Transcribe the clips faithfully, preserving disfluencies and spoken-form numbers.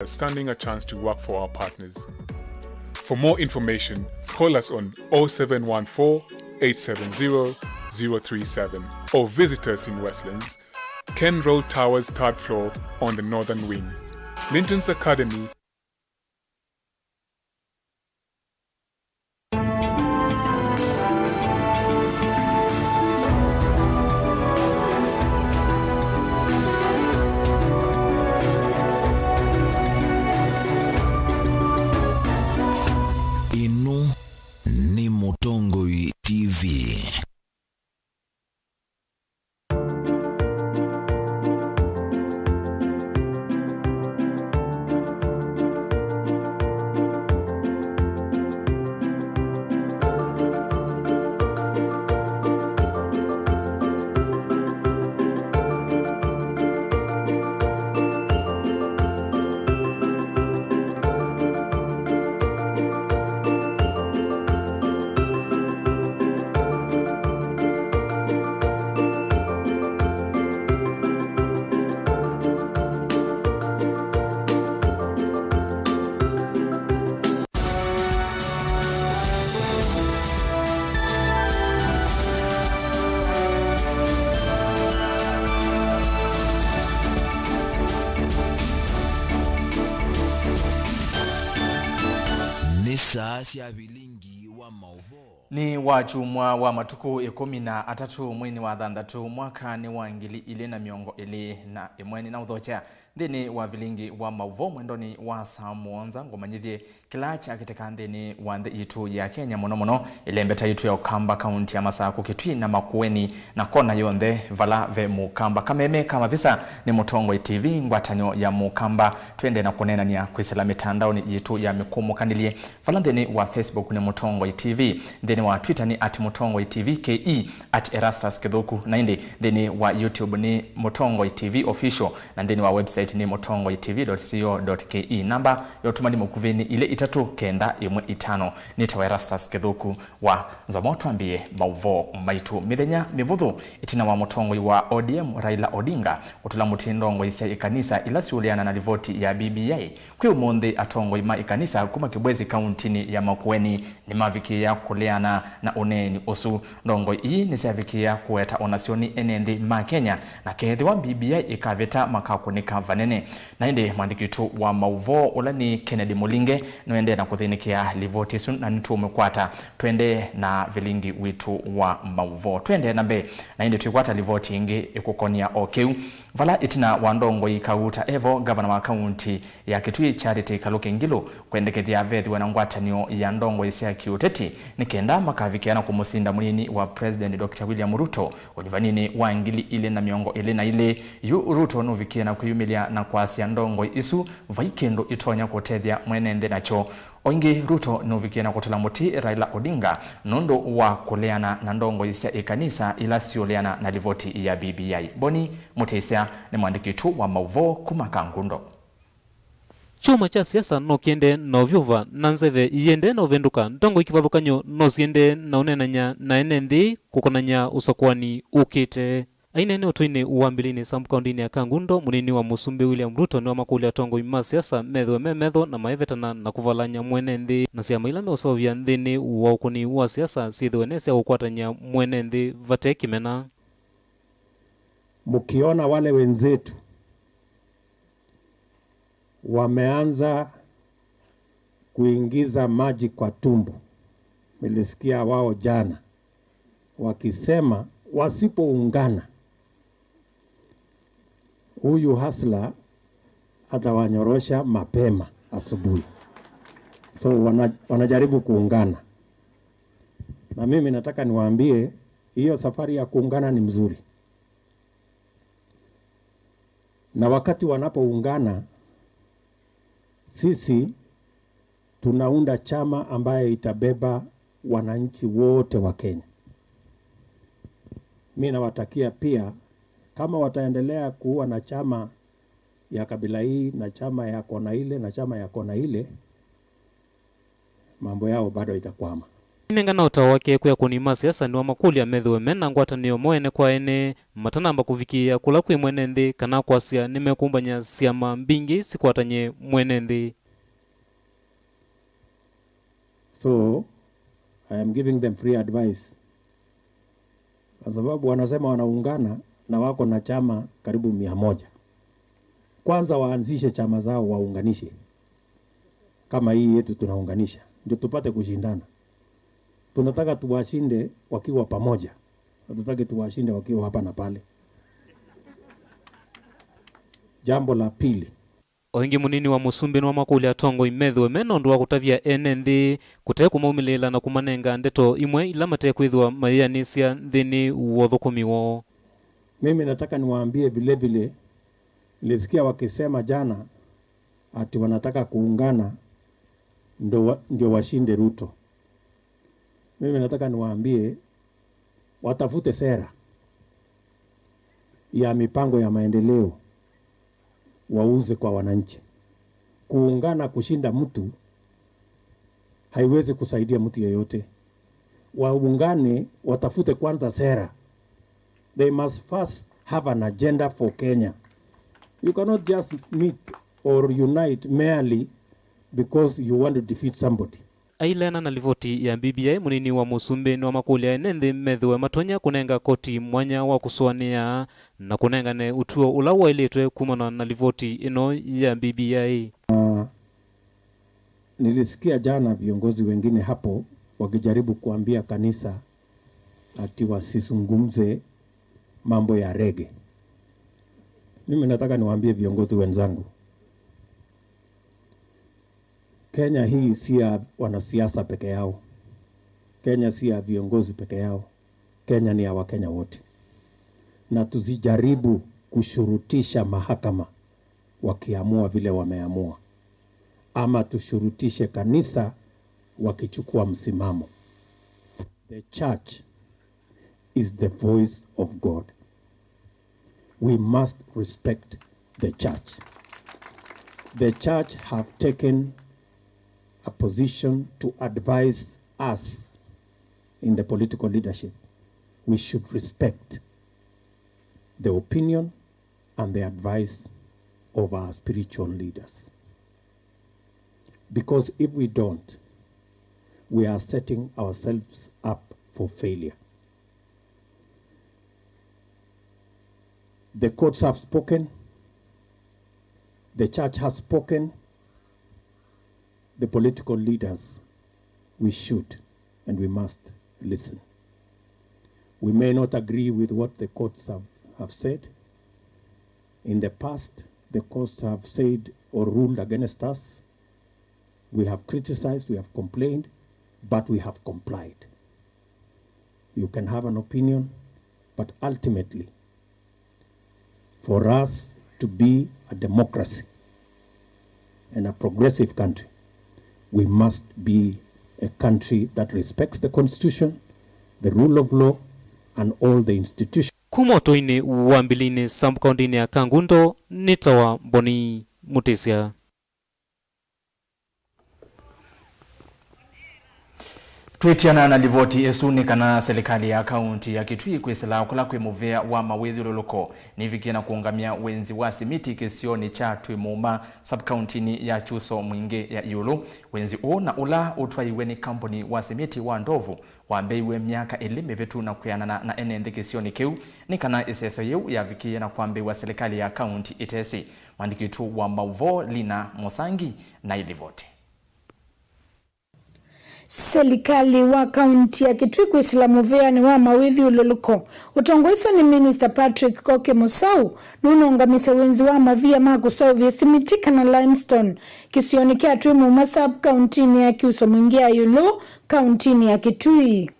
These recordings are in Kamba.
Standing a chance to work for our partners. For more information, call us on oh seven one four, eight seven zero, zero three seven or visit us in Westlands, Ken Road Towers, third floor, on the northern wing. Linton's Academy. Ĩno nĩ Mũtongoi T V. Nĩ saa sya vilingi wa maũvoo. Nĩ wakyumwa wa matukũ ĩkũmi na atatũ mweinĩ wa thanthatũ mwakanĩ wa ngili ilĩ na mĩongo ĩlĩ na ĩmwe. Nĩnaũthokya nthĩnĩ wa vilingi wa maũvoo mwendonĩ wa saa mũonza ngũmanyĩthye kĩla kyakĩtĩka nthĩnĩ wa nthĩ yitũ ya Kenya, mũno mũno ĩlembeta yitũ ya Ũkamba, kaunti ya Masakũ, Kitui na Makueni, na kona yonthe vala ve Mũkamba. Kameme ka Mavisa nĩ Mũtongoi T V, ngwatanĩo ya Mũkamba. Twende na kũneenany'a kwĩsĩla mĩtandaonĩ yitũ ya mĩkũmũkanĩlye. Vala nthĩnĩ wa Facebook nĩ Mũtongoi T V, nthĩnĩ wa Twitter nĩ at Mũtongoi T V K E, at Erastus Kĩthũku, na ĩndĩ nthĩnĩ wa YouTube nĩ Mũtongoi T V Official, na nthĩnĩ wa website nĩ mũtongoi T V dot co dot K E. Namba ya ũtũmani mũkuvĩ nĩ ilĩ itatũ kenda ĩmwe itano. Nĩtawa Erastus Kĩthũku wa Nzomo. Twambĩe maũvoo maitũ. Mĩthenya mĩvũthũ ĩtina wa mũtongoi wa O D M Raila Odinga kũtũla mũtĩ ndongoi sya ĩkanisa ila siũleana na livoti ya B B I, kwĩ ũmũnthĩ atongoi ma ĩkanisa kuma Kibwezi kauntinĩ ya Makueni nĩmavikĩĩa kũleana na ũneeni ũsu. Ndongoi ii nĩsyavikĩĩa kũweta o nasyo nĩ ene nthĩ ma Kenya, na kethĩwa B B I ĩkavĩta makakũnĩka vanene. Na ĩndĩ mwandĩki witũ wa maũvoo ũla nĩ Kennedy Mũlinge nũendee na kũthĩnĩkĩa livoti ĩsu na nĩtũũmĩkwata. Twendee na vilingi witũ wa maũvoo. Twendee na mbee, na ĩndĩ twĩkwata livoti ĩngĩ ĩkũkonĩa o kĩu. Vala ĩtina wa ndongoi Kauta Evo, ngavana wa kaunti ya Kitui Charity Kaluki Ngilu kwendekethya vethĩwe na ngwatanĩo ya ndongoi sya kĩũteti nĩ kenda makavikĩa na kũmũsinda mũnini wa President Doctor William Ruto ũnyuvaninĩ wa ngili ilĩ na mĩongo ĩlĩ na ilĩ. Yu Ruto nũvikie na kwĩyumĩlya na kwasya ndongoi isu vai kĩndũ itonya kũtethya mwene nthĩ nakyo. O ĩngĩ, Ruto nũvikie na kũtũla mũtĩ Raila Odinga nũndũ wa kũleana na ndongoi sya ĩkanisa ila siũleana na livoti ya B B I. Boni Mũtĩsya nĩ mwandĩki witũ wa maũvoo kuma Kangundo. Kyũma kya siasa no kĩendee na ũvyũva, na nzeve iendee na ũvĩndũka, ndongoi kĩvathũkany'o no siendee na ũneenany'a na ene nthĩ kũkonany'a ũsakũani ũkĩte. Aineena ũtũinĩ wa Mbilinĩ Sub kaũndĩnĩ ya Kangundo, mũnini wa mũsumbĩ William Ruto nĩwamakũlya atongoi ma siasa methĩwe me metho na maĩvetana na kũvalany'a mwene nthĩ na syama ila meũseũvya nthĩnĩ wa ũkũni wa siasa syĩthĩwe ne sya kũkwatany'a mwene nthĩ vate kĩmena. Mkiona wale wenzetu wameanza kuingiza maji kwa tumbo, nilisikia wao jana wakisema wasipoungana, huyu hustler atawanyorosha mapema asubuhi. So wana-, wanajaribu kuungana. Na mimi nataka niwaambie, hiyo safari ya kuungana ni mzuri. Na wakati wanapoungana, sisi tunaunda chama ambaye itabeba wananchi wote wa Kenya. Mi nawatakia pia, kama wataendelea kuwa na chama ya kabila hii na chama ya kona ile na chama ya kona ile, mambo yao bado itakwama. Ainengana ũtao wake kwĩ akũni ma siasa nĩwamakũlya methĩwe me na ngwatanĩo mo ene kwa ene, matanamba kũvikĩĩa kũla kwĩ mwene nthĩ kana kwasya nĩmekũmbany'a syama mbingĩ sikwatany'e mwene nthĩ. So, I am giving them free advice. Kwa sababu wanasema wanaungana na wako na chama karibu mia moja. Kwanza waanzishe chama zao, waunganishe. Kama hii yetu tunaunganisha, ndio tupate kushindana. Tunataka tuwashinde wakiwa pamoja. Hatutaki tuwashinde wakiwa hapa na pale. Jambo la pili, O ĩngĩ, mũnini wa mũsumbĩ nĩwamakũlya atongoi methĩwe me na ũndũ wa kũtavya ene nthĩ kũte kũmaumĩlĩĩla na kũmanenga ndeto imwe ila matekwĩthĩwa mayĩanĩsya nthĩnĩ wa ũthũkũmi woo. Mimi nataka niwaambie vile vile, nilisikia wakisema jana ati wanataka kuungana ndo wa-, ndio washinde Ruto. Mimi nataka niwaambie watafute sera ya mipango ya maendeleo, wauze kwa wananchi. Kuungana kushinda mtu haiwezi kusaidia mtu yeyote. Waungane, watafute kwanza sera. They must first have an agenda for Kenya. You cannot just meet or unite merely because you want to defeat somebody. Aileana na livoti ya B B I, mũnini wa mũsumbĩ nĩwamakũlya ene nthĩ methĩwe matonya kũnenga koti mwanya wa kũsũanĩa na kũnengane ũtuo ũla waĩlĩtwe kumana na livoti ĩno ya B B I. Ah, nilisikia jana viongozi wengine hapo wakijaribu kuambia kanisa ati wasizungumze mambo ya rege. Mimi nataka niwaambie viongozi wenzangu, Kenya hii si ya wanasiasa peke yao. Kenya si ya viongozi peke yao. Kenya ni ya Wakenya wote. Na tusijaribu kushurutisha mahakama wakiamua vile wameamua, ama tushurutishe kanisa wakichukua msimamo. The church is the voice of God. We must respect the church. The church have taken a position to advise us in the political leadership. We should respect the opinion and the advice of our spiritual leaders. Because if we don't, we are setting ourselves up for failure. The courts have spoken, the church has spoken, the political leaders, we should and we must listen. We may not agree with what the courts have, have said. In the past, the courts have said or ruled against us. We have criticized, we have complained, but we have complied. You can have an opinion, but ultimately, for us to be a democracy and a progressive country, we must be a country that respects the constitution, the rule of law, and all the institutions. Kuma ũtũinĩ wa Mbilinĩ, sub-kauntinĩ ya Kangundo, nĩ tawa Mboni Mũtĩsya. Twĩtiana na livoti ĩsu nĩ kana silikalĩ ya kaunti ya Kitui kwĩsĩla kũla kwĩ mũvĩa wa mawĩthyũlũlũko nĩvikie na kũũngamya wenzi wa simiti kĩsionĩ kya Twĩmũũma, sub-kauntinĩ ya Kyuso Mwingĩ ya Ĩũlũ. Wenzi ũũ na ũla ũtwaiwe nĩ kambuni wa simiti wa Ndovu wambĩĩiw'e myaka ĩlĩ mĩvĩtu na kwĩanana na ene nthĩ kĩsionĩ kĩu nĩ kana ĩseso yĩu yavikĩĩe na kwambĩĩw'a silikalĩ ya kaunti ĩtesĩ. Mwandĩki witũ wa maũvoo Lina Mũsangi na ĩlivoti. Silikalĩ wa kaunti ya Kitui kwĩsĩla mũvĩanĩ wa mawĩthyũlũlũko ũtongoeswe nĩ Minista Patrick Koke Mũsau nũnũngamisye wenzi wa mavia ma kũseũvya simiti kana limestone kĩsionĩ kya Twĩmũũma sub-kauntinĩ ya Kyuso Mwingĩ ya Ĩũlũ, kauntinĩ ya Kitui.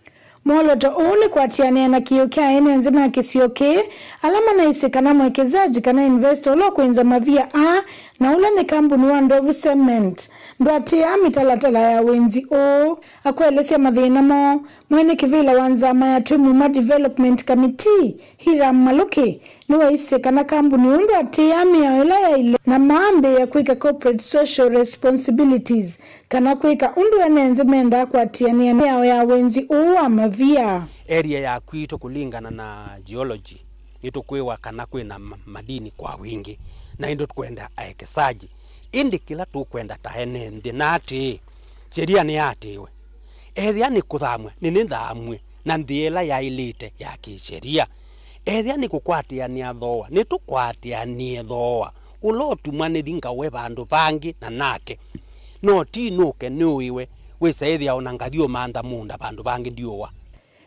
Mwolooto ũũ nĩ kũatĩanĩa na kĩĩo kya ene nthĩ ma kĩsio kĩĩ, ala manaisye kana mwekezaji kana investor ũla ũkwĩnza mavia aa Na ũla nĩ kambuni wa Ndovu Cement ndũatĩĩaa mĩtalatala ya wĩnzi ũũ. Akũelesya mathĩna moo, mwene kĩvĩla wa nzama ya Twĩ Muma Development Committee, Hiram Malũki, nĩwaisye kana kambuni ũũ ndũatĩĩaa mĩao ĩla yaĩle na maambĩĩa kwĩka corporate social responsibilities, kana kwĩka ũndũ ene nthĩ mendaa kũatĩanĩa na mĩao ya wĩnzi ũũ wa mavia. Area ya kwitũ kũlingana na geology, nĩtũkwĩwa kana kwĩna ma-, madini kwa wingĩ, na ĩndĩ tũkwenda aekesaji. Ĩndĩ kĩla tũkwenda ta ene nthĩ na atĩĩ, sheria nĩyaatĩĩwe. Ethĩa nĩ kũthamw'a, nĩnĩthamw'e na nthĩa ĩla yaĩlĩte ya kĩ-sheria. Ethĩa nĩ kũkwatĩanĩa thooa, nĩtũkwatĩanĩe thooa ũla ũtumwa nĩthi ngawe vandũ vangĩ na nake. No ti nũke nĩũĩwe, wĩsa ĩthĩa o na ngathi ũmantha mũũnda vandũ vangĩ ndiũwa.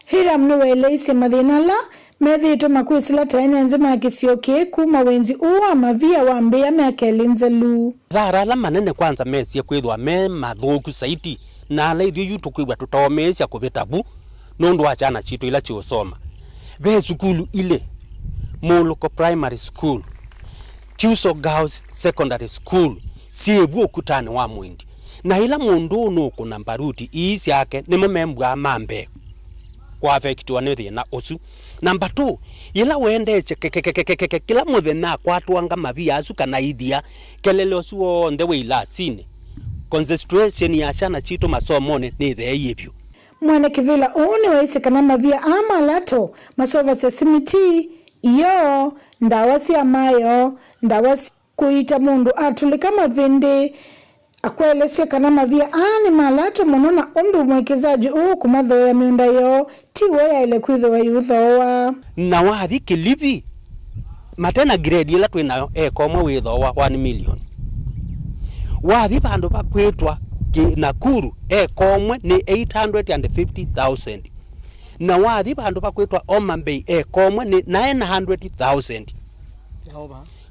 Hiram nĩwaeleisye mathĩna ala methĩĩtwe makwĩsĩla ta ene nthĩ ma kĩsio kĩĩ kuma wĩnzi ũũ wa mavia wambĩĩa myaka ĩlĩ nzelu. Mathara ala manene kwanza mesie kwĩthwa me mathũku saiti, na ala ithyĩ yu tũkwĩw'a tũtomeesya kũvĩta vu nũndũ wa syana sitũ ila siũsoma. Ve sukulu ilĩ, Muluko Primary School, Kyuso Girls Secondary School, syĩ vu ũkutanĩ wa Mwindi. Na ĩla mũndũ ũũ nũkũna mbaruti ii syake, nĩmo membwaa ma mbee kũafekitiwa nĩ thĩna ũsu. Namba two, yĩla wendeesye kekekekekeke kĩla mũthenya akwatwanga mavia asu kana ithia, kelele ũsu w'onthe wĩ ilasinĩ, concentration ya syana sitũ masomonĩ nĩtheeie vyũ. Mwene kĩvĩla ũũ nĩwaisye kana mavia aa ma lato masovasya simiti, ioo, ndawa sya mayo, ndawa sya kũita mũndũ atũlĩka mavĩndĩ. Akũelesya kana mavia aa nĩ ma lato mũno na ũndũ mwekezaji ũũ kũmathooea mĩũnda yoo ti w'o yaĩle kwĩthĩwa ĩũthooa. Na wathi Kilifi, mate na grade ĩla twĩ nayo, eka ũmwe wĩthooa one million. Wathi vandũ vakwĩtwa Ki-, Nakuru, eka ũmwe nĩ eight hundred and fifty thousand. Na wathi vandũ vakwĩtwa Homa Bay, eka ũmwe nĩ nine hundred thousand.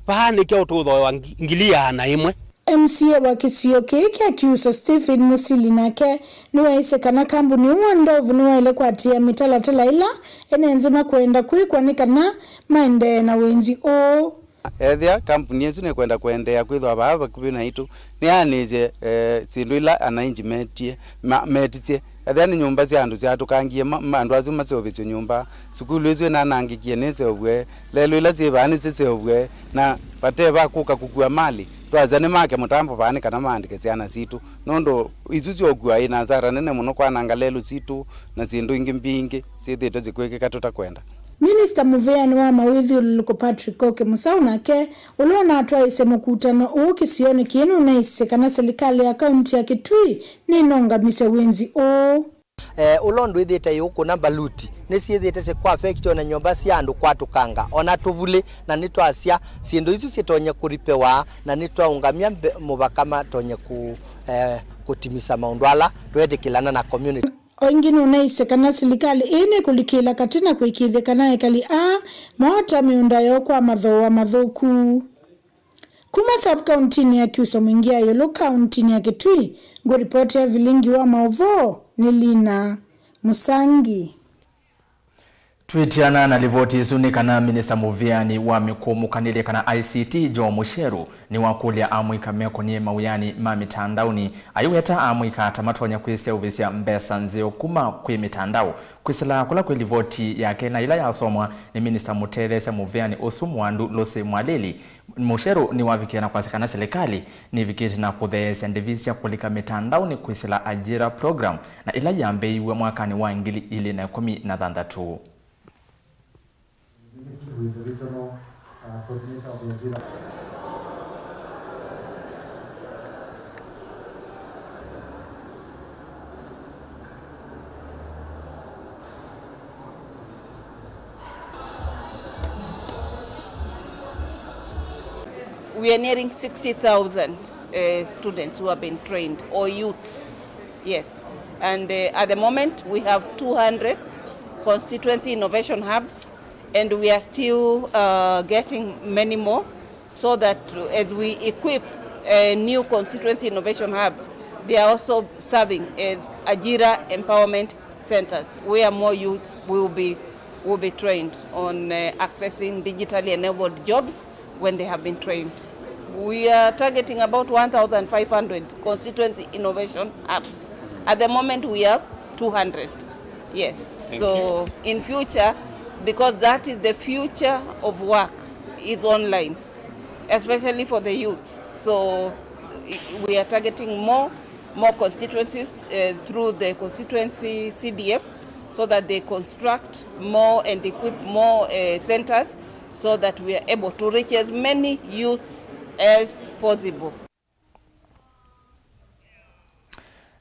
Vaa nĩkyo tũũthooewa ngi-, ngili ĩana ĩmwe. M C A wa kĩsio kĩĩ kya Kyuso, Stephen Musili, nake nĩwaisye kana kambuni ũũ wa Ndovu nĩwaĩle kũatĩĩa mĩtalatala ĩla ene nthĩ makwenda kwĩkwa nĩ kana maendee na wĩnzi ũũ. Ethĩa kambuni ĩsu nĩkwenda kũendeea kwĩthĩwa vaa vakuvĩ naitũ, nĩyaanĩsye, eh, syĩndũ ila anainji metie, ma-, metisye. Ethĩa nĩ nyũmba sya andũ syatũkangie, ma-, ma-, andũ asu maseũvĩsye nyũmba. Sukulu ĩsu ĩnanangĩkie nĩseũvw'e. Lelũ ila syĩ vaa nĩsiseũvw'e, na vate va kũka kũkua mali. Twasya nĩmake mũtambo vaa nĩ kana maandĩke syana sitũ, nũndũ isu syokuaa ina hasara nene mũno kwananga lelũ sitũ na syĩndũ ingĩ mbingĩ syĩthĩĩtwe sikwĩkĩka tũtakwenda. Minista mũvĩanĩ wa mawĩthyũlũlũko Patrick Koke Mũsau nake, ũla ũnatwaĩĩsye mũkutano ũũ kĩsionĩ kĩĩ, nũnaisye kana silikalĩ ya kaunti ya Kitui nĩnongamisye wĩnzi ũũ. Eh, ũla ũndũ ĩthĩĩte ĩũkũna mbaluti, nĩsyĩthĩĩte syĩkũafekitiwa na nyũmba sya andũ kwatũkanga, o na tũvulĩ, na nĩtwasya syĩndũ isu syĩtonye kũripewa, na nĩtwaũngamya mbe-, mũvaka matonye kũ-, eh, kũtimisa maũndũ ala tweetĩkĩlana na community. O ĩngĩ nũnaisye kana silikalĩ ĩĩ nĩkũlikĩla katĩ na kũĩkĩĩthya kana ekali aa moota mĩũnda yoo kwa mathooa mathũku. Kuma sub-kauntinĩ ya Kyuso Mwingi ya ĩũlũ kauntinĩ ya Kitui, ngũripoti ya vilingi wa maũvoo nĩ Lina Mũsangi. Twĩtiana na livoti ĩsu nĩ kana minista mũvĩanĩ wa mĩkũmũkanĩlye kana I C T Joe Mucheru nĩwakũlya amũika mekũnie mawĩanĩ ma mĩtandaonĩ, aiweta amũika ta matonya kwĩseũvĩsya mbesa nzeo kuma kwĩ mĩtandao. Kwĩsĩla kũla kwĩ livoti yake na ĩla yasomwa nĩ minista mũtetheesya mũvĩanĩ ũsu Mwandu Lucy Mwalili, Mucheru nĩwavikie na kwasya kana silikalĩ nĩvikĩte na kũtheesya ndĩvi sya kũlika mĩtandaonĩ kwĩsĩla Ajira program, na ĩla yambĩĩiw'e mwakanĩ wa ngili ilĩ na ĩkũmi na thanthatũ. We are nearing sixty thousand, uh, students who have been trained, or youths. Yes. And, uh, at the moment, we have two hundred constituency innovation hubs, and we are still, uh, getting many more, so that as we equip, uh, new constituency innovation hubs, they are also serving as Ajira empowerment centers, where more youths will be, will be trained on, uh, accessing digitally enabled jobs when they have been trained. We are targeting about one thousand five hundred constituency innovation hubs. At the moment, we have two hundred. Yes. Thank So, you. In future, because that is the future of work, is online, especially for the youths. So, i- we are targeting more, more constituencies uh, through the constituency C D F, so that they construct more and equip more uh, centers, so that we are able to reach as many youths as possible.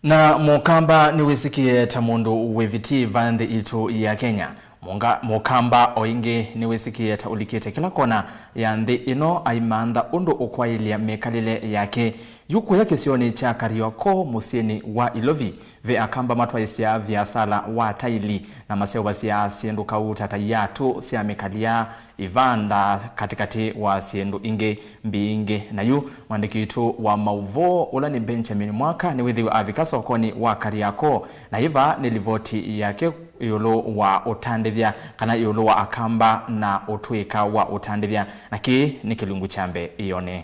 Na Mũkamba nĩwĩsĩkĩe ta mũndũ wĩ vitii va nthĩ itũ ya Kenya. Mũnga-, Mũkamba o ĩngĩ nĩwĩsĩkĩe ta ũlikĩte kĩla kona ya nthĩ ĩno aimantha ũndũ ũkwaĩlya mĩkalĩle yake. Yu kũya kĩsionĩ kya Kariokoo mũsyĩnĩ wa Ilovi, ve Akamba matwaĩsya viasala wa taili na maseũvasya syĩndũ kauta ta iatũ sya mĩkalya, ivanda, katĩkatĩ wa syĩndũ ingĩ mbingĩ. Na yu mwandĩki witũ wa maũvoo, ũla nĩ Benjamin Mwaka, nĩwĩthĩwe avika sokonĩ wa Kariakoo, na ĩva nĩ livoti yake ĩũlũ wa ũtandĩthya, kana ĩũlũ wa Akamba na ũtw'ĩka wa ũtandĩthya, na kĩĩ nĩ kĩlungu kya mbee ĩonĩ.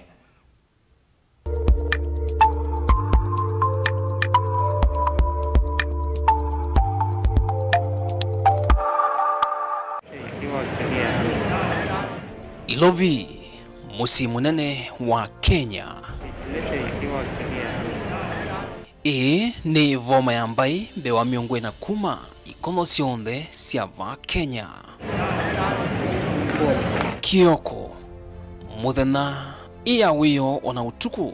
Ilovi, mũsyĩ mũnene wa Kenya. Ĩĩ nĩ ĩvoma ya mbaĩ mbee wa mĩongo ĩna kuma ikono syonthe sya vaa Kenya. Kĩoko, mũthenya, ĩa wĩoo, o na ũtukũ,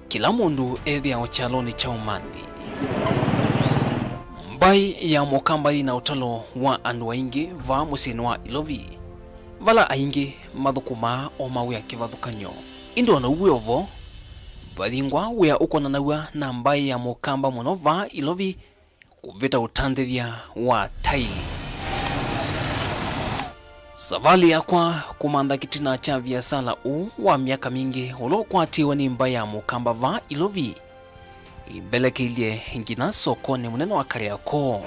kĩla mũndũ ethĩawa kyalonĩ kya ũmanthi. Mbaĩ ya Mũkamba yĩ na ũtalo wa andũ aingĩ vaa mũsyĩnĩ wa Ilovi, vala aingĩ mathũkũmaa o mawĩa kĩvathũkany'o. Ĩndĩ o na ũu wĩ o vo, vayingwa wĩa ũkonanaw'a na mbaĩ ya Mũkamba mũno vaa Ilovi kũvĩta ũtandĩthya wa taili. Savalĩ yakwa kũmantha kĩtina kya viasala ũũ wa myaka mingĩ ũla ũkwatĩwe nĩ mbaĩ ya Mũkamba vaa Ilovi ĩmbelekeilye nginya sokonĩ mũnene wa Kariakoo.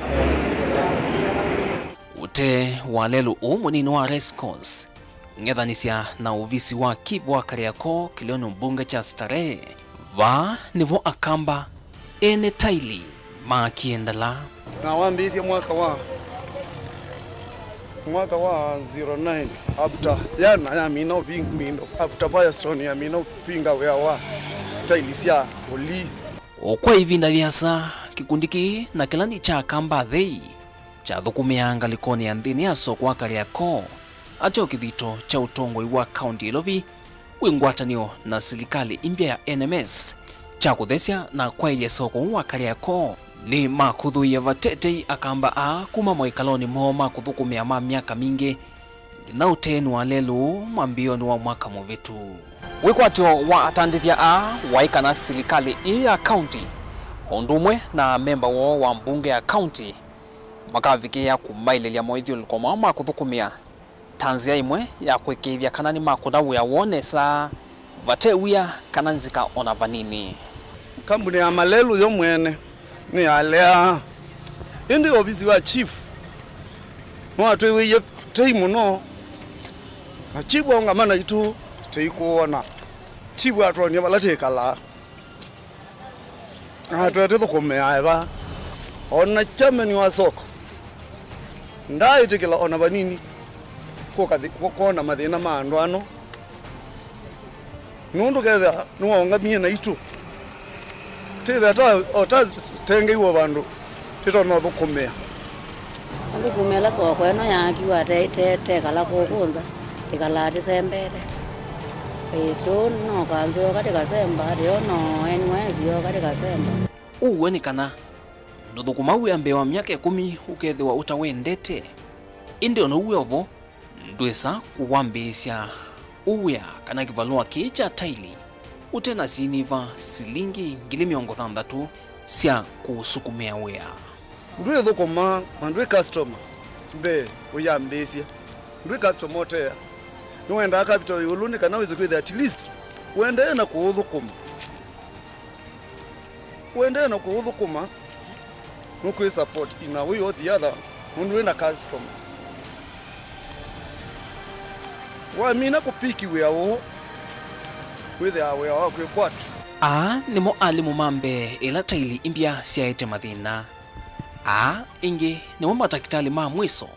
Ũtee wa lelũ ũũ mũnini wa Race Course, ng'ethanĩsya na ovisi wa Kip wa Kariakoo kĩlĩonĩ mbunge kya Starehe. Vaa nĩvo Akamba ene taili maakie ndala. Na wambĩĩsye mwaka wa, mwaka wa zero nine, after yana yamina ũving-, mindo, after Firestone yamina ũvinga wĩa wa taili sya ũlii. O kwa ĩvinda yĩasa, kĩkundi kĩĩ na kĩla nĩ kya Akamba athei kyathũkũmĩaa ngalĩkonĩ ya nthĩnĩ ya soko wa Kariakoo, ateo kĩthito kya ũtongoi wa kaunti ya Ilovi wĩ ngwatanĩo na silikalĩ ĩmbya ya N M S kya kũthesya na kwaĩlya soko ũũ wa Kariakoo. Nĩmakũthũie vate tei Akamba aa kuma mawĩkalonĩ moo ma kũthũkũmĩa ma myaka mingĩ nginya ũteeni wa lelũ mwambĩĩonĩ wa mwaka mũvĩtu. Wĩkwatyo wa atandĩthya aa waĩ kana silikalĩ ĩĩ ya kaunti, o ũndũ ũmwe na memba woo wa mbunge ya kaunti, makavikĩĩa kũmaĩlĩlya moithyũlũlũko moo ma kũthũkũmĩa ta nzĩa ĩmwe ya kũĩkĩĩthya kana nĩmakũna wĩa woo nesa vate wia kana nzika o na vanini. Kambuni ya malelũ yo mwene nĩyaleaa, ĩndĩ ovisi wa chief nĩwatwĩw'ĩie tei mũno, na chief aũngama naitũ tũikũwona. Chief atwonie vala twĩkalaa. Na twetĩthũkũmĩae vaa. O na chairman wa soko ndaaĩtĩkĩla o na vanini kũka thi-, kũ-, kwona mathĩna ma andũ ano, nũndũ kethĩa nĩwaũngamie naitũ. Twĩthĩa ta, o ta tengeiwe vandũ tĩtonya ũthũkũmĩa. Athũkũmi ala soko ĩno yaakiwa te-, te-, tekala kũkũ nza, tĩkalaa tĩsembete. Ĩĩ, tũu no kanzũ yoka tĩkasemba, tĩo no N Y S yoka tĩkasemba. Ũw'o nĩ kana ndũthũkũma wĩa mbee wa myaka ĩkũmi ũkethĩwa ũtawendete. Ĩndĩ o na ũu wĩ o vo, ndwĩsa kũwambĩĩsya ũwĩa kana kĩvalũa kĩĩ kya taili ũte na syiniva silingi ngili mĩongo thanthatũ sya kũũsukumĩa wĩa. Ndwĩthũkũma na ndwĩ customer mbee ũyambĩĩsya. Ndwĩ customer ũtea. Nĩwendaa capital ĩũlũ nĩ kana wĩse kwĩthĩa at least ũendee na kũũthũkũma. Ũendee na kũũthũkũma, nũkwĩ support in a way or the other, nũndũ wĩ na customer. Wamina kũpiki wĩa ũũ, Wĩthĩaa wĩa wa kwĩkwatw'a. Aa nĩmo alimũ ma mbee ĩla taili imbya syaete mathĩna. Aa ĩngĩ nĩmo matakĩtalĩ ma mwĩso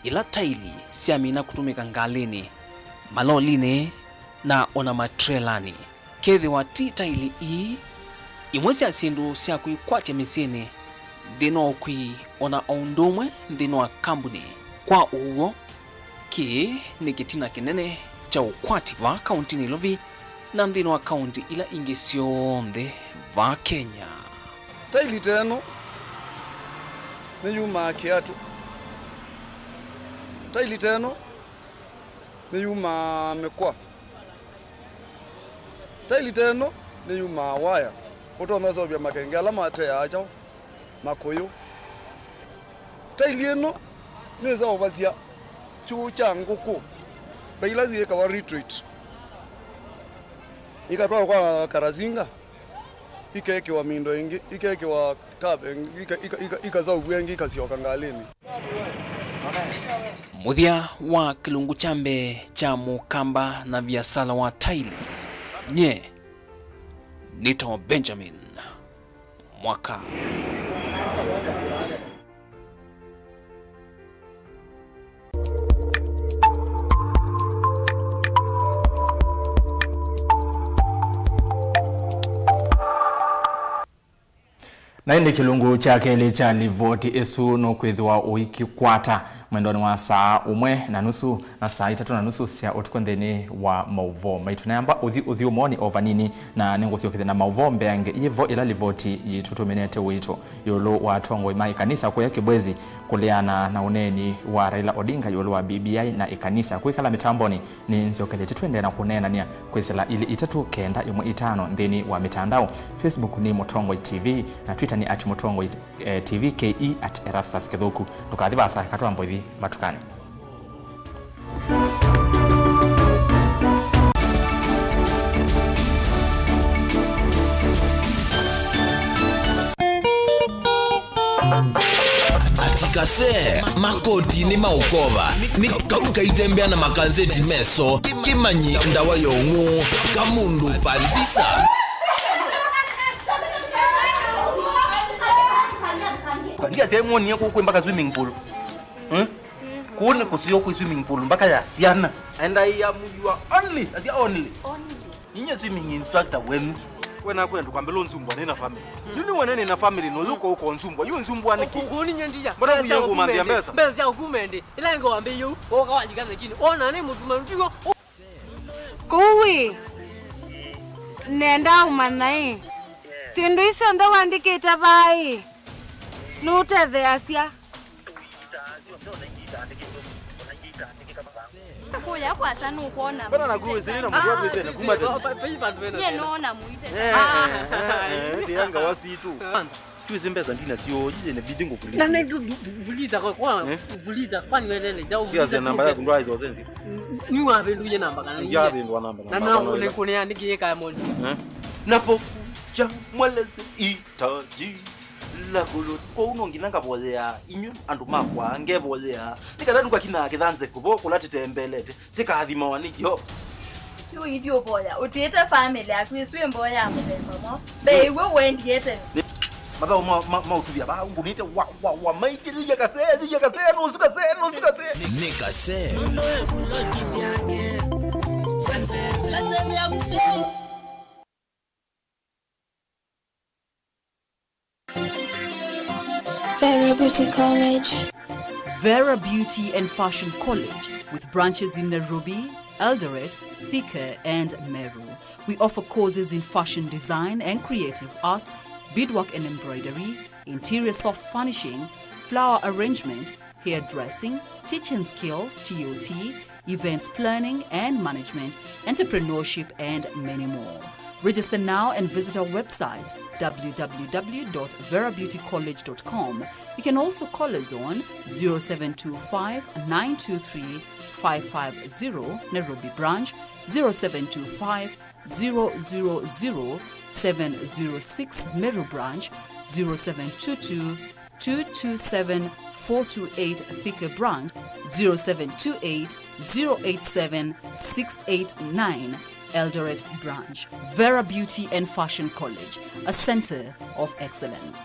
ĩla taili syamina kũtũmĩka ngalĩnĩ, malolinĩ, na o na matrelanĩ. Kethĩwa ti taili ii, imwe sya syĩndũ sya kwĩkwatya mĩsyĩnĩ, nthĩnĩ wa ũkui, o na o ũndũ ũmwe nthĩnĩ wa kambunĩ. Kwa ũw'o, kĩĩ nĩ kĩtina kĩnene kya ũkwati vaa kaũntinĩ Nairobi na nthĩnĩ wa kaũnti ila ingĩ syonthe vaa Kenya. Taili ta ĩno nĩyumaa kĩatũ. Taili ta ĩno nĩyumaa mĩkwa. Taili ta ĩno nĩyumaa waya. Ũtonya ũseũvya makenge ala mateaa kyaũ, makũyũ. Taili ĩno nĩseũvasya kyũũ kya ngũkũ, ve ila syĩkawa retreat, ikatwawa kwa Karasinga, ikekĩwa mindo ĩngĩ, ikekĩwa kave ĩngĩ, ika- ika- ika- ikaseũvw'a ĩngĩ, ikasyoka ngalĩnĩ. Mũthya wa kĩlungu kya mbee kya mũkamba na viasala wa taili. Nye nĩtawa Benjamin Mwaka. Na ĩndĩ kĩlungu kya kelĩ kya livoti ĩsu nũkwĩthĩwa ũikikwata mwendonĩ wa saa ũmwe na nusu na saa itatũ na nusu sya ũtukũ nthĩnĩ wa maũvoo maitũ. Nayamba ũthi ũthyũmũonĩ o vanini, na nĩngũsyokethya na maũvoo mbeange yĩvo ĩla livoti yitũ tũminĩte witũ ĩũlũ wa atongoi ma ĩkanisa kũya Kibwezi kũleana na ũneeni wa Raila Odinga ĩũlũ wa B B I na ĩkanisa kwĩkala mĩtambonĩ. Nĩnzyokethĩtye twendee na kũneenany'a kwĩsĩla ilĩ itatũ kenda ĩmwe itano nthĩnĩ wa mĩtandao. Facebook nĩ Mũtongoi T V na Twitter nĩ at Mũtongoi, eh, T V K E at Erastus Kĩthũku. Ndũkathi vaasa, eka twamboithi matukanĩ. Atikase makotinĩ ma ũkova, nĩ kau kaitembea na makanzeti meso, kĩmanyi ndawa ya ũng'ũ, kamũndũ palisa. Ndiasya mwonie kũu kwĩ mbaka swimming pool. Hmm? Kũu nĩ kũseo kwĩ swimming pool mbaka ya syana. And I am your only, asya only. Only. Ninye swimming instructor wenu. We nakwenda kwambĩla ũnzumbwa nĩ na family. Yu nĩ wene nĩ na family, no yuko uko nzumbwa. Yu nzumbwa nĩ kĩ? Kũu ninye ndija. Mbona kuya kumandia mbesa? Mbesa sya ũkumendi. Ila ngo wambe yu, woka walika thekini. Ona nĩ mũtuma ndigo. Kũu ĩ, nenda ũmanya ĩ, syĩndũ isu syonthe wandĩkĩte vaa ĩ, nũtetheeasya. Kuya kwasa nũkwona. Mbona nakuwa sina mtu wapi sina kuma tena? Nyie nona muite. Eh, eh, eh, eh, ndianga wasitu. Twĩsĩ mbesa ndina syo, ĩĩ nĩ bidi ngũkulithi. Na nĩ vuliza kwa, kwa vuliza kwa nywelele, ja vuliza. Namba yaku ndwaizo zenzi. Ni wavinduye namba kana nĩ? Yavindwa namba. Na na kũnea nĩ kĩĩ kaya mondi. Eh? Napokuja mweleze hitaji la gulu. Kwa uno nginya ngavoyea, inyu andũ makwa ngevoyea. Nĩ kana ndũkakinaa kĩthanze kũvo kũla tĩtembelete. Tĩkathimawa nĩ Yeova. Yu ithyĩ ũvoya, ũtiĩte famĩlĩ yaku ĩsu ĩ mboya ya mũthemba mwaũ? Mbee w'o ũendie tene. Mathaũ ma, ma, ma ũtuvya vaa ngũnĩte wa, wa, wa, maingĩlĩlya kasee, lĩlya kasee, nũsu kasee, nũsu kasee. Nĩ kasee. Vera Beauty College. Vera Beauty and Fashion College, with branches in Nairobi, Eldoret, Thika, and Meru. We offer courses in fashion design and creative arts, beadwork and embroidery, interior soft furnishing, flower arrangement, hairdressing, teaching skills, T O T, events planning and management, entrepreneurship, and many more. Register now and visit our website, w w w dot vera beauty college dot com. You can also call us on zero seven two five, nine two three, five five zero, Nairobi branch, zero seven two five, zero zero zero, seven zero six, Meru branch, zero seven two two, two two seven, four two eight, Thika branch, zero seven two eight, zero eight seven, six eight nine, Eldoret Branch. Vera Beauty and Fashion College, a center of excellence.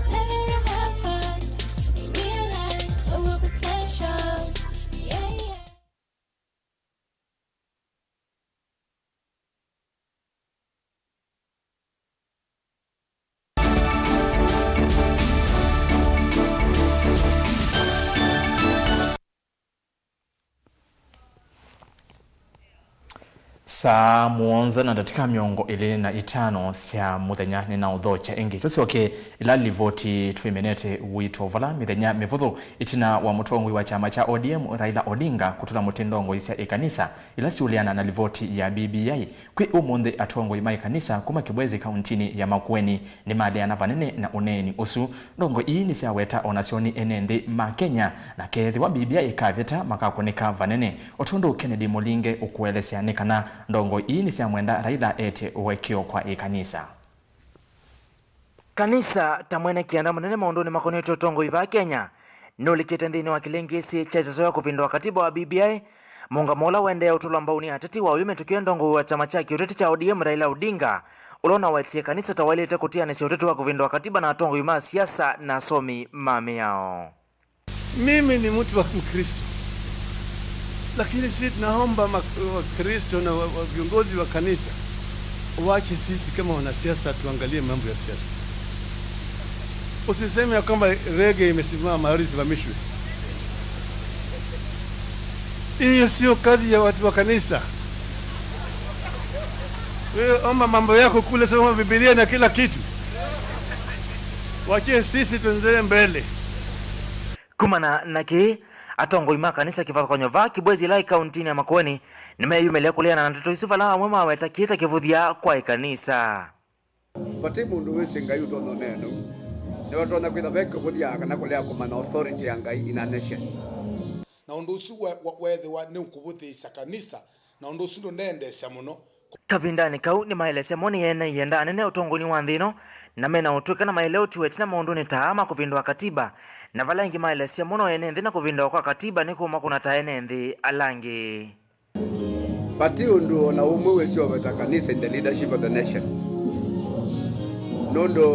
Saa mũonza na ndatĩka mĩongo ĩlĩ na itano sya mũthenya nĩnaũthokya ĩngĩ. Tũsyoke ĩla livoti twĩmenete witũ vala mĩthenya mĩvũthũ ĩtina wa mũtongoi wa kyama kya O D M Raila Odinga kũtũla mũtĩ ndongoi sya ĩkanisa ila siũleana na livoti ya B B I. Kwĩ ũmũnthĩ, atongoi ma ĩkanisa kuma Kibwezi kauntinĩ ya Makueni nĩmaleana vanene na ũneeni ũsu. Ndongoi ii nĩsyaweta o nasyo nĩ ene nthĩ ma Kenya, na kethĩwa B B I ĩkavĩta, makakũnĩka vanene. O tondũ Kennedy Mũlinge ũkũelesya nĩ kana ndongoi ii nĩsyamwenda Raila ete ũekeo kwa ĩkanisa. Kanisa ta mwene kĩanda mũnene maũndũnĩ makonetye ũtongoi vaa Kenya, nũlikĩte nthĩnĩ wa kĩlĩngĩsĩ kya ĩseso ya kũvindũa katiba wa B B I, mũũngamo ũla ũendee ũtũlwa mbau nĩ ateti wa ũyũ mĩtũkĩe ndongoi wa kyama kya kĩũteti kya O D M Raila Odinga, ũla ũnawetie kanisa ta waĩlĩte kũtĩanĩsya ũteti wa kũvindũa katiba na atongoi ma siasa na asomi ma mĩao. Mimi ni mtu wa Mkristo, lakini si tunaomba ma-, Wakristo na wa-, wa-, viongozi wa kanisa wache sisi kama wanasiasa tuangalie mambo ya siasa. Usiseme ya kwamba rege imesimama, haisimamishwe. Hiyo sio kazi ya watu wa kanisa. Wewe omba mambo yako kule, soma Biblia na kila kitu. Wache sisi tuendelee mbele. Kumana na kĩĩ, atongoi ma kanisa kĩvathũkany'o vaa Kibwezi ĩla ĩ kauntinĩ ya Makueni nĩmeeyumĩlya kũleana na ndeto isu, vala amwe maweta kĩĩ ta kĩvũthya kwa ĩkanisa. Vati mũndũ wĩsĩ Ngai ũtonya ũneena ũu. Nĩvatonya kwĩtha ve kĩvũthya kana kũlea kũmanya authority ya Ngai in a nation. Na ũndũ ũsu we-, we-, weethĩwa nĩũkũvũthĩĩsya kanisa, na ũndũ ũsu ndũneendeesya mũno. Kavindanĩ kau, nĩmaelesya mo nĩ ene ienda anene ũtongoinĩ wa nthĩ ĩno, na mena ũtw'ĩka na maelewa ũtiwe ĩtina maũndũnĩ ta aa ma kũvindũa katiba, na vala ĩngĩ maelesya mo no ene nthĩ na kũvindũa kwa katiba nĩkũmakũna ta ene nthĩ ala angĩ. Vati ũndũ o na ũmwe wĩsĩ ũveta kanisa in the leadership of the nation. Nũndũ,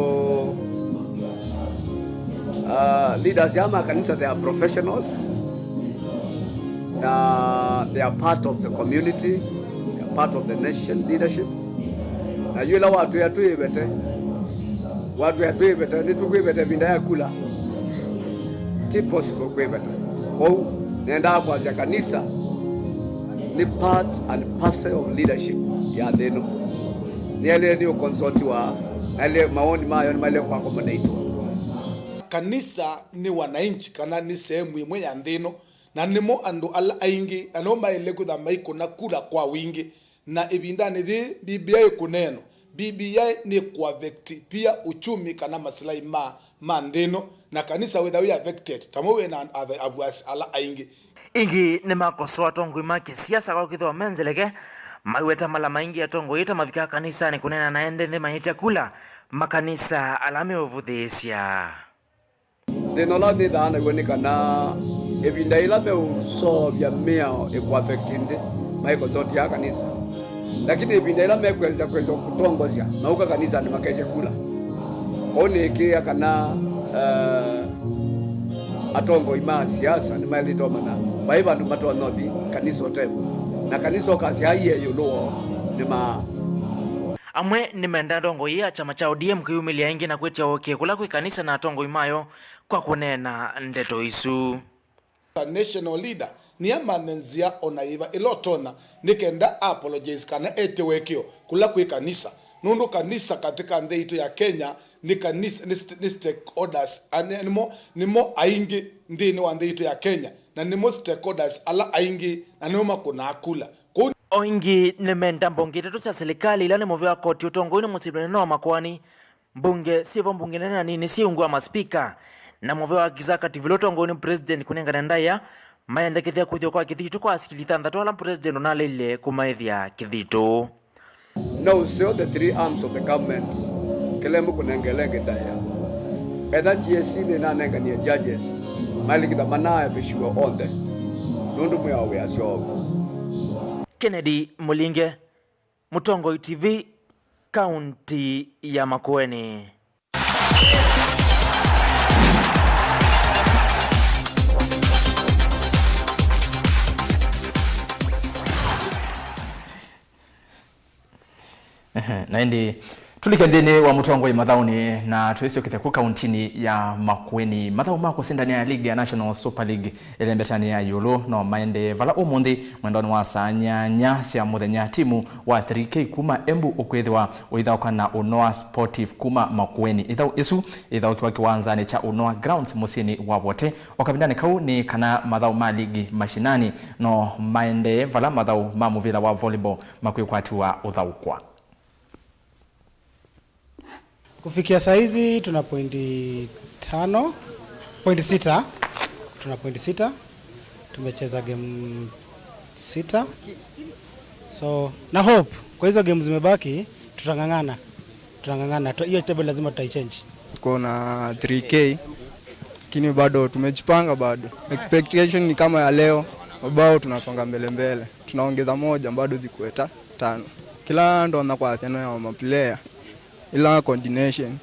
uh, leaders aa ma kanisa, they are professionals, na they are part of the community, they are part of the nation leadership. Na yu ĩla watwĩa twĩvete, watwĩa twĩvete, nĩtũkwĩvete ĩvinda ya kula. Ti possible kwĩveta. Kwoou, nendaa kwasya kanisa nĩ part and parcel of leadership ya nthĩ ĩno. Nĩyaĩlĩte nĩ ũkonsotiwa, na yaĩlĩte mawoni mayo nĩmaĩlĩte kũakomoneitiwa. Kanisa nĩ wananchi, kana nĩ sehemu ĩmwe ya nthĩ ĩno, na nĩmo andũ ala aingĩ, na nĩmo maĩle kwĩthwa maikũna kura kwa wingĩ. Na ĩvindanĩ yĩĩ B B I ĩkũneenwa, B B I nĩkũaffect pia uchumi kana masilai ma, ma nthĩ ĩno, na kanisa wĩtha wĩ affected, tamo wĩ na athe-, avuasi ala aingĩ. Ĩngĩ nĩmakosoa atongoi ma kĩsiasa kwa kwĩthĩwa me nzeleke, maiweta mala maingĩ atongoi ta mavikaa kanisanĩ kũneena na ende nthĩ maĩtya kula makanisa ala meũvũthĩĩsya. Thĩna ũla nĩthaa naw'o nĩ kana ĩvinda yĩla meũseũvya mĩao ĩkũaffect nthĩ, maikonsoti aa kanisa. Lakini ĩvinda yĩla mekwĩanzĩa kwĩanzĩa kũtongosya, mauka kanisanĩ makesye kula. Kwoou nĩĩkĩĩa kana, eh, atongoi ma siasa nĩmaĩlĩte ũmanya vai vandũ matonya ũthi kanisa ũte vo. Na kanisa ũkasya aiee ĩũlũ woo nĩ maa. Amwe nĩmenda ndongoi ya kyama kya O D M kwĩyumĩlya ĩngĩ na kwĩtya ũkĩ kũla kwĩ kanisa na atongoi mayo kwa kũneena ndeto isu. A national leader nĩamanthe nzĩa o na yĩva ĩla ũtonya nĩ kenda a apologize kana ete ũekeo kũla kwĩ kanisa, nũndũ kanisa katĩ ka nthĩ itũ ya Kenya nĩ kanisa, nĩ st-, nĩ stakeholders, a, nĩ, nĩmo, nĩmo aingĩ nthĩnĩ wa nthĩ itũ ya Kenya, na nĩmo stakeholders ala aingĩ, na nĩmo makũnaa kula. Kwoou. O ĩngĩ nĩmenda mbunge itatũ sya silikalĩ ila nĩ mũvea wa koti ũtongoinĩ mũsyĩ mũnene wa Makueni, mbunge syĩ vo mbunge nene na nini syĩ ungu wa maspika, na mũvea wa executive ila ũtongoinĩ president kũnengane ndaĩa, mayendekethya kũĩthĩwa kwa kĩthitũ kwa asikili thanthatũ ala president ũnaleile kũmaĩthya kĩthitũ. No ũseo the three arms of the government, kĩla ĩmwe kũnengele ĩngĩ ndaĩa. Etha G S C nĩnanenganie judges, malikitha manaepĩshiw'a onthe, nũndũ mwĩao wĩasya ũu. Kennedy Mũlinge, Mũtongoi T V, kaunti ya Makueni. Ehe, na ĩndĩ tũlike nthĩnĩ wa mũtongoi mathaũnĩ na twĩsyokethya ku kauntinĩ ya Makueni. Mathaũ ma kũsindanĩa ligi ya National Super League ĩlembetanĩ ya ĩũlũ no maendee vala ũmũnthĩ mwendonĩ wa saa nyanya sya mũthenya timu wa three K kuma Embu ũkwĩthĩwa ũithaũka na Unoa Sportive kuma Makueni. Ithaũ ĩsu ĩthaũkiwa kĩwanzanĩ kya Unoa Grounds mũsyĩnĩ wa Wote. O kavindanĩ kau nĩ kana mathaũ ma ligi mashinani no maendee vala mathaũ ma mũvĩla wa volleyball makwĩkwatiwa ũthaũkwa. Kufikia saa hizi tuna pointi tano, pointi sita. Tuna pointi sita. Tumecheza game sita. So, na hope kwa hizo game zimebaki tutang'ang'ana. Tutang'ang'ana. Tu-, hiyo table lazima tutaichange. Tuko na three K, lakini bado tumejipanga bado. Expectation ni kama ya leo, mabao tunasonga mbele mbele. Tunaongeza moja, bado zikuwe ta-, tano. Kĩla ndonya kwasya no ya maplayer, ĩla coordination.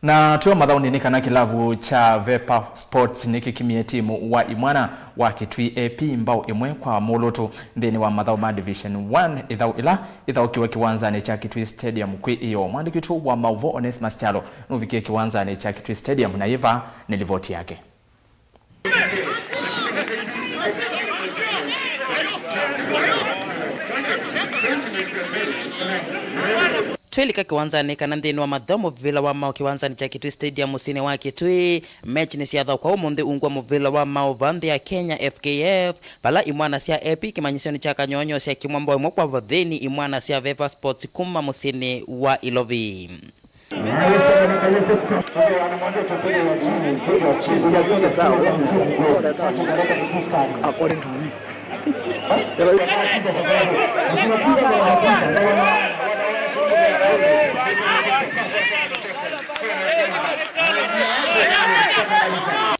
Na twĩ o mathaũnĩ nĩ kana kĩlavu kya Vepa Sports nĩkĩkimie timu wa imwana wa Kitui A P mbao ĩmwe kwa mũlũtũ nthĩnĩ wa mathaũ ma Division one, ĩthaũ ĩla ĩthaũkiwe kĩwanzanĩ kya Kitui Stadium kwĩ ĩoo. Mwandĩki witũ wa maũvoo Onesmus Kyalo nũvikie kĩwanzanĩ kya Kitui Stadium na yĩva nĩ livoti yake. Twĩlika kĩwanzanĩ kana nthĩnĩ wa mathaũ mũvĩla wa maũ kĩwanzanĩ kya Kitui Stadium mũsyĩnĩ wa Kitui. Mechi nĩsyathaũkwa ũmũnthĩ ungu wa mũvĩla wa maũ va nthĩ ya Kenya F K F, vala imwana sya A P kĩmanyĩsyonĩ kya Kanyonyo syakimwa mbao ĩmwe kwa vathĩni imwana sya Vepa Sports kuma mũsyĩnĩ wa Ilovi. According to me.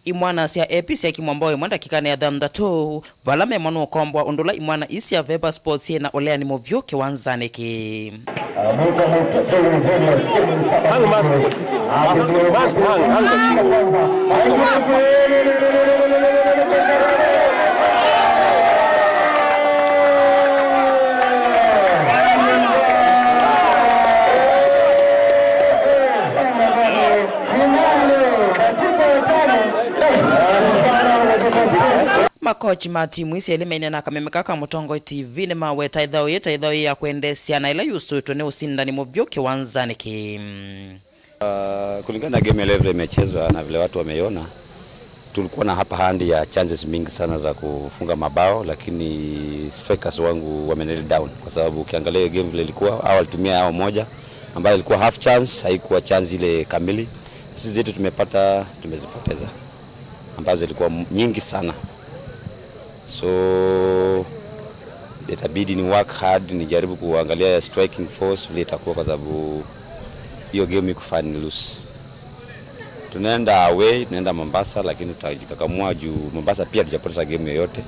Imwana sya A P syakimwa mbao ĩmwe ndakĩkanĩ ya thanthatũ. Vala memwa nũkombwa ũndũ ũla imwana ii sya Vepa Sports syĩ na ũleani mũvyũ kĩwanzanĩ kĩĩ. Hang mask. Mask, mask, hang, hang. Makochi ma timu isu elĩ maineena na kameme ka ka Mũtongoi T V nĩmaweta ĩthaũ yĩĩ ta ĩthaũ yĩĩ ya kwendeesya na ĩla yusũĩtwe nĩ ũsindani mũvyũ kĩwanzanĩ kĩĩ. Ah, kulingana na game ya leo vile imechezwa na vile watu wameiona, tulikuwa na hapa hand ya chances mingi sana za kufunga mabao, lakini strikers wangu wame nail down, kwa sababu ukiangalia hiyo game vile ilikuwa, hao walitumia yao moja ambayo ilikuwa half chance, haikuwa chance ile kamili. Sisi zetu tumepata, tumezipoteza, ambazo zilikuwa m-, nyingi sana. So itabidi ni work hard, nijaribu kuangalia striking force vile itakuwa, kwa sababu hiyo game ikufanya ni lose. Tunaenda away, tunaenda Mombasa, lakini tutajikakamua juu Mombasa pia hatujapoteza game yoyote.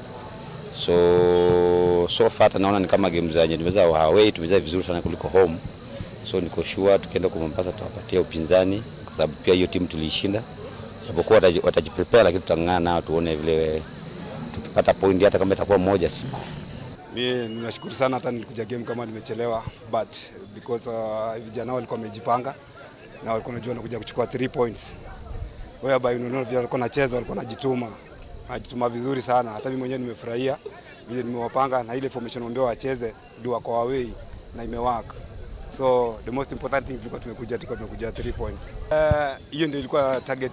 So, so far hata naona ni kama game zenye tumecheza away, tumecheza vizuri sana kuliko home. So niko sure tukienda kwa Mombasa tutawapatia upinzani, kwa sababu pia hiyo timu tuliishinda. Japokuwa wataji-, watajiprepare, lakini tutang'ang'ana nao tuone vile tukipata point, hata kama itakuwa moja si mbaya. Mi ninashukuru sana, hata nilikuja game kama nimechelewa, but because, uh, vijana walikuwa wamejipanga na walikuwa wanajua wanakuja kuchukua three points. Whereby unaona vile walikuwa wanacheza, walikuwa wanajituma. Wanajituma vizuri sana. Hata mimi mwenyewe nimefurahia vile nimewapanga na ile formation nimewaambia wacheze, ndio wako away na imework. So the most important thing, tulikuwa tumekuja, tulikuwa tumekuja three points. Eh, hiyo ndio ilikuwa target